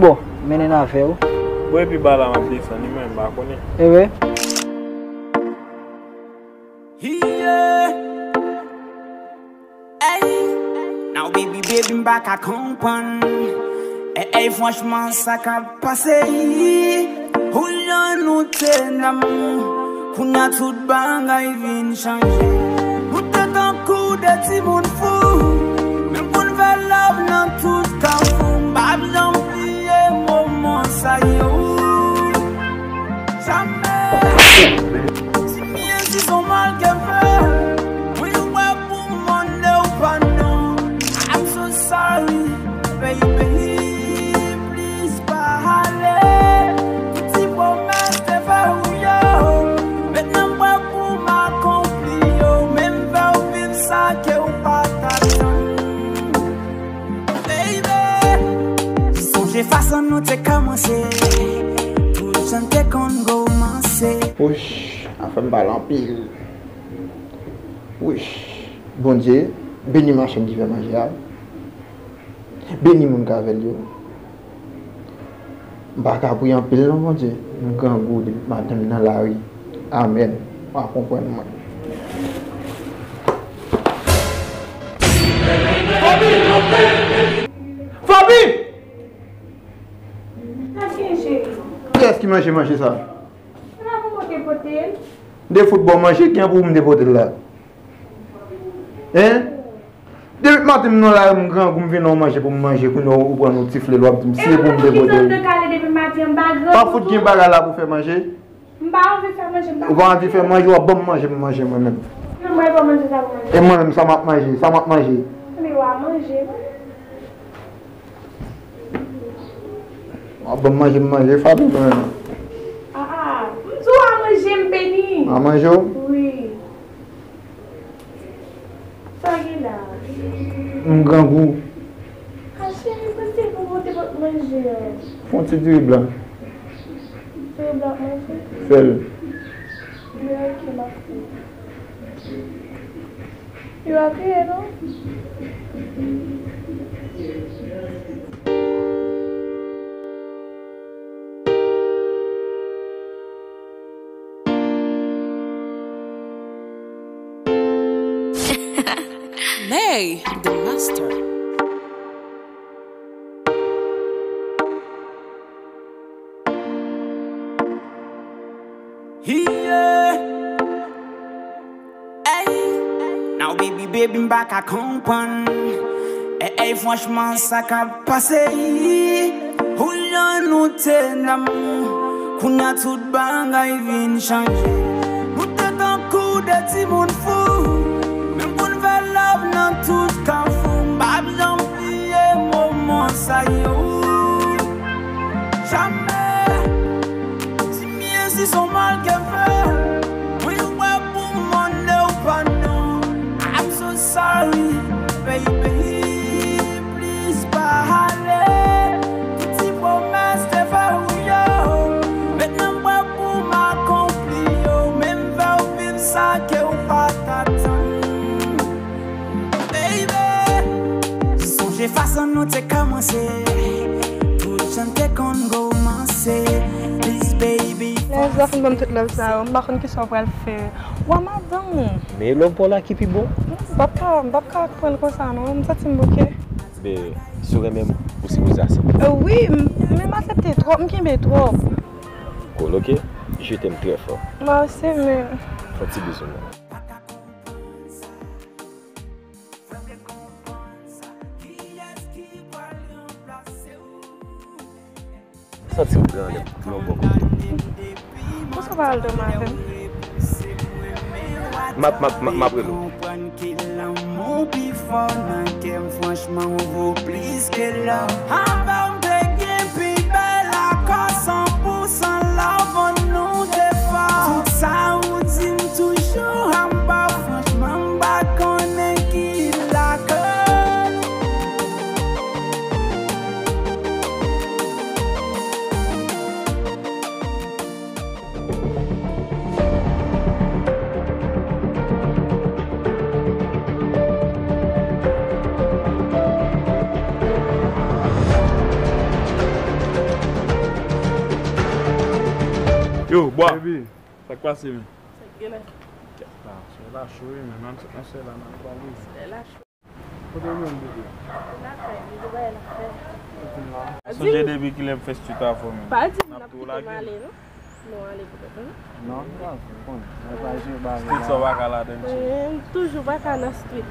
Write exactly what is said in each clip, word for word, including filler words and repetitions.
Bon, mennen n avè w. Bon, epi ba la m ap desann, li menm m pa konnen. Ewe. Yeah. Ey, now baby, baby, m pa ka konprann. Ey, ey, franchman, sa k ap pase? Ou jan nou te nan amour, kounye a tout bagay vin chanje. Nou te tankou de timoun fou, menm pou n fè love nan tout kafou. M p ap janm bliye moman sa yo. Jamè. Ti m ye si son mal ke m fè. Mwen wè pou mande w padon. I'm so sorry, baby. Please pa ale. Tout ti pwomès te fè ou yo. Mentnan m prè pou m akonpli yo. Men m fè w viv sa ke w pa t atann. Baby, sonje fason nou te kòmanse, tout jan n te konn gomanse. Wouch, afè m pale anpil. Wouch, Bondye, beni machann ki fè manje a. Beni moun k avè l yo. M pa ka priye anpil non, Bondye. M grangou depi maten m nan lari. Amèn. W a konprann mwen. Fabi! Sa k gen, cheri? Kiyès ki manje manje sa? Se pa pou mwen te pote l. M te fout ba w manje, ki an pou m te pote l la? Hein? Depi maten m nan lari, m grangou, m vin nan yon manje pou m manje, kounye a ou pran yon ti flèl, w ap di m si e pou m te pote l. E ou menm ki janm nan kale depi maten, m pa grangou tou. Pa fout gen bagay la pou fè manje. M pa anvi fè manje, m pa... Ou pa anvi fè manje, w ap ban m manje, m manje mwen menm. Non, mwen pa manje sa pou manje. E mwen menm, sa m ap manje, sa m ap manje. Ebyen, w a manje. W ap ban m manje, m manje, Fabi, mwen menm. Ah, ah, m di w a manje, m beni. A manje w? Wi. Sa gen la? M grangou. A cheri, pote pou pote pot manje an. Fè yon ti diri blan. Diri blan manje? Fè l. Men ok, m ap fè. Yo pa kriye non. Nay, the master. Yeah. Ey, now baby, baby, m pa ka konprann. Ey, ey, franchman, sa k ap pase? Ou jan nou te nan amour, kounye a tout bagay vin chanje. Nou te tankou de timoun fou, menm pou n fè love nan tout kafou. M p ap janm bliye moman sa yo. Jamè. Ti m ye si son mal ke m fè. Mwen wè pou mande w padon. I'm so sorry, baby. Please pa ale. Tout ti pwomès te fè ou yo. Mentnan m prè pou m akonpli yo. Men m fè w viv sa ke w pa t atann. Baby, sonje fason nou te kòmanse, tout jan n te konn gomanse. Please, baby. Lè zò fin ban m tout love sa yo, m pa konn kisa w pral fè. Wa madanm ou. Men love pa w la ki pi bon. M p ap ka, m p ap ka pran l konsa non, m santi m bouke. Be, si w renmen m, ou sipoze aksepte. Euh, wi, m, men m aksepte twòp, m kenbe twòp. Cool, ok? Je t'aime très fort. Mwen osi, men. Fè yon ti bizou non. Santi m pran anlè yon bò kote. Ou sou pral dòmi avè m? M ap, m ap, m ap, m ap rele w. Konprann ke lanmou pi fò nan kè m, franchman, ou vo plis ke lò. Avè w m te gen pi bèl akò, san pou san love nou te fò. Tout sa ou di m toujou anba, franchman, m pa konnen ki lakòz. Yo, bwa. Baby. Sa k pase, men? Sa k genlè? Kèt la, sòlèy la cho wi, men. Ann sot nan sòlèy la, n al pale. Sòlèy la cho. Kote w menm, bebe? Lakay li, gen bagay l ap fè. Ou konn la. Sonje depi kilè m fè street avè w, men. Pa di m n ap kite m ale, non. Nou ale poutèt nou. Non, m pa konnen. Mwen pa jwe bagay la. Street sa w pa ka ladann, cheri. Mwen toujou pa ka nan street.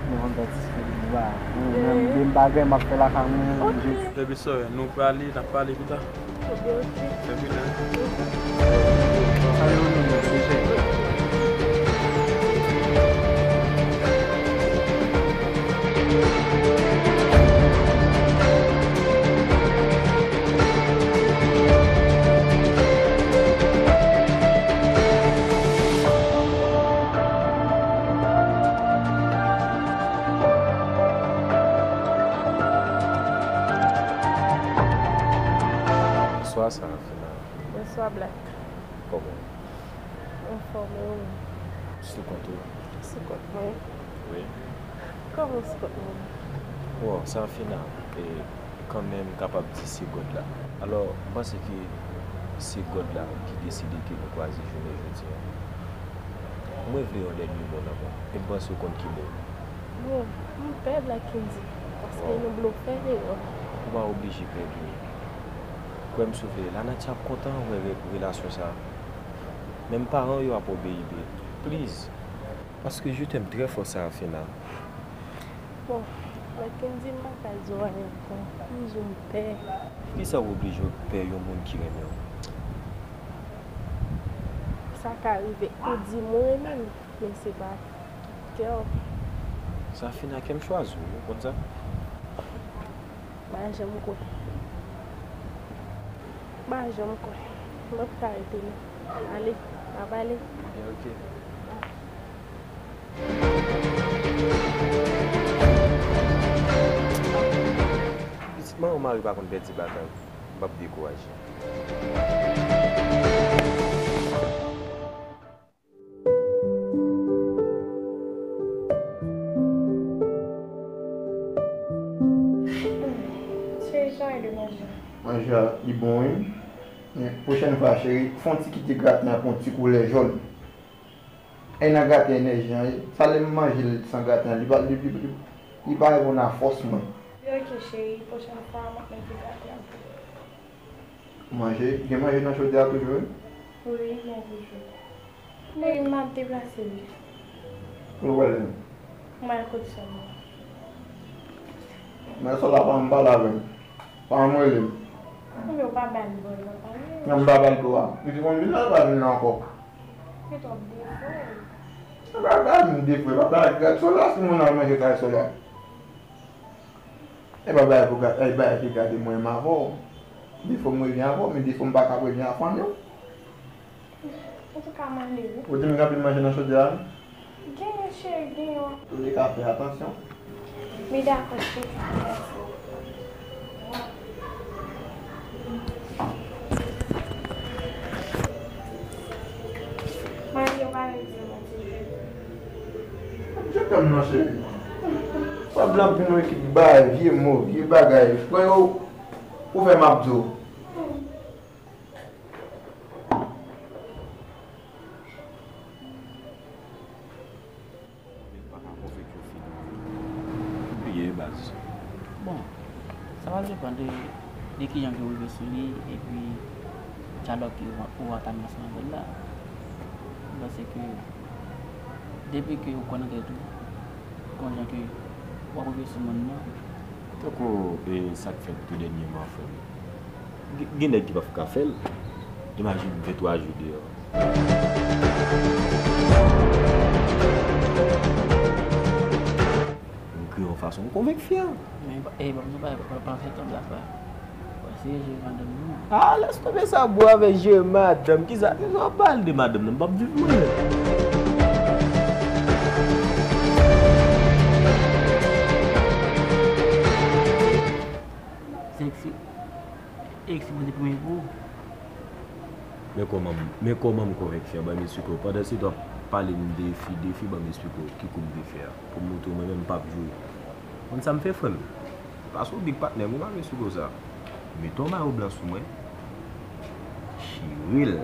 Mwen konn pati street, m pa. Mwen menm, gen bagay m ap fè lakay mwen, mwen jwe. Baby, sorry, nou prale, n ap pale pita. Ok, ok. Fè pita. Salye w, nou, mwen, deja. Bonswa, Sarafina. Bonswa, Black. Kòman w ye? Anfòm, e ou menm? Sou kont ou? Sou kont mwen. Wi. Kòman w sou kont mwen? Bon, Sarafina, e, kanmenm m kapab di se God la. Alò, m panse ke se God la ki deside ke nou kwaze jounen jodi a. Mwen vle yon dènye mo nan men w. E m panse w konn ki mo. Bon, m pè Black Kendy, paske nou blofè deyò. Ou pa oblije pè tou. Kwè m si w vle, lanati ap kontan wè re-, relasyon sa. Menm paran w yo ap obeyi, babe. Please. Paske je t'aime très fort, Sarafina. Bon, Black Kendy, m pa ka di w anyen ankò. M di w m pè. Poukisa w oblije pè yon moun ki renmen w? Sa ka rive ou di m ou renmen m, men se pa tout kè w. Sarafina, kè m chwazi w, ou konn sa? M pa janm kwè. M pa janm kwè. M p ap ka rete non. Ale, n a pale. Ebyen, oke. Pitit manman mari pa konn pèdi batay. M p ap dekouraje. Cheri, jan de manje? Manje a, li bon, wi. Men pwochèn fwa, cheri, fè yon ti kite graten an pou yon ti koulè jòn. E nan graten enèji an ye. Sa lè m manje l san graten an, li pa, li, li, li, li pa reponn a fòs mwen. Li oke, cheri, pwochèn fwa, m ap mete graten an pou ou. Manje, gen manje nan chodyè a toujou, wi? Wi, gen toujou. Wi, m ap deplase, wi. Kote w prale menm? M al kot sè m nan. Men sè w la pa janm pale avè m. Pa janm rele m. Ebyen, ou pa ba l bò l nan pale. Non, m pa ba l bò a. Li te konn vin la, li pa vin la ankò. Li twòp defo. E pa ba m defo, e pa ba l gad sè w la, si moun al manje kay sè w la. E pa bagay pou gade, e bagay ki gade mwen menm avè w. Defo m revyen avè w, men defo m pa ka revyen a fanmi w. Antouka, m ale wi. Ou di m gen anpil manje nan chodyè a? Genyen, cheri, genyen. Ou te ka fè atansyon. Men dakò, cheri. Mèsi. Mari, ou pa vin di m yon ti je t'aime. Je t'aime non, cheri. Pap blan pou mwen ki bay vye mo, vye bagay. Pran yo, ou fè m ap di w. Ou pa ka konvenk yon fi nan anyen. Ou bliye baz. Bon, sa va depann de, de kijan ke w rive sou li, epi dyalòg ke w, ou antamye ansanm avè l la. M panse ke depi ke ou kwè nan tèt ou, gon jan ke w ap rive sou moun nan. Tankou, e, sa k fèt tou dènyèman, frè m. Gen, gen nèg ki p ap ka fè l. Imajine ventwa jou deyò. M kriye yon fason, m konvenk fi a. Men, e, ban m di w bagay, pa, pa, pa fè tan black la. Ou eseye jere madanm ou non. Ah, lès tonbe sa, bro, avèk jere madanm. Kisa, kisa w ap pale de madanm nan? M p ap viv mwen menm. Sexy. Ekspoze premye pou ou. Men kòman m, men kòman m konvenk fi a, ban m eksplike w. Pandan se tan w ap pale m de fi, de fi, ban m eksplike w ki kou m te fè a. Pou m montre w mwen menm m p ap joure. Konn sa m fè, frè m? Paske w big patnè m, ou pa vle eksplike w sa. Mete yon mayo blan sou mwen. Cheri l.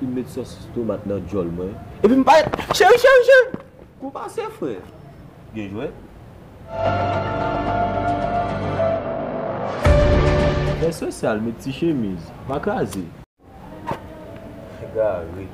Li met sòs tomat nan djòl mwen. Epi m pa... Cheri, cheri, cheri! Kou pase, frè. Gen jwèt. Fè sosyal, met ti chemiz. Pa kraze. Gari.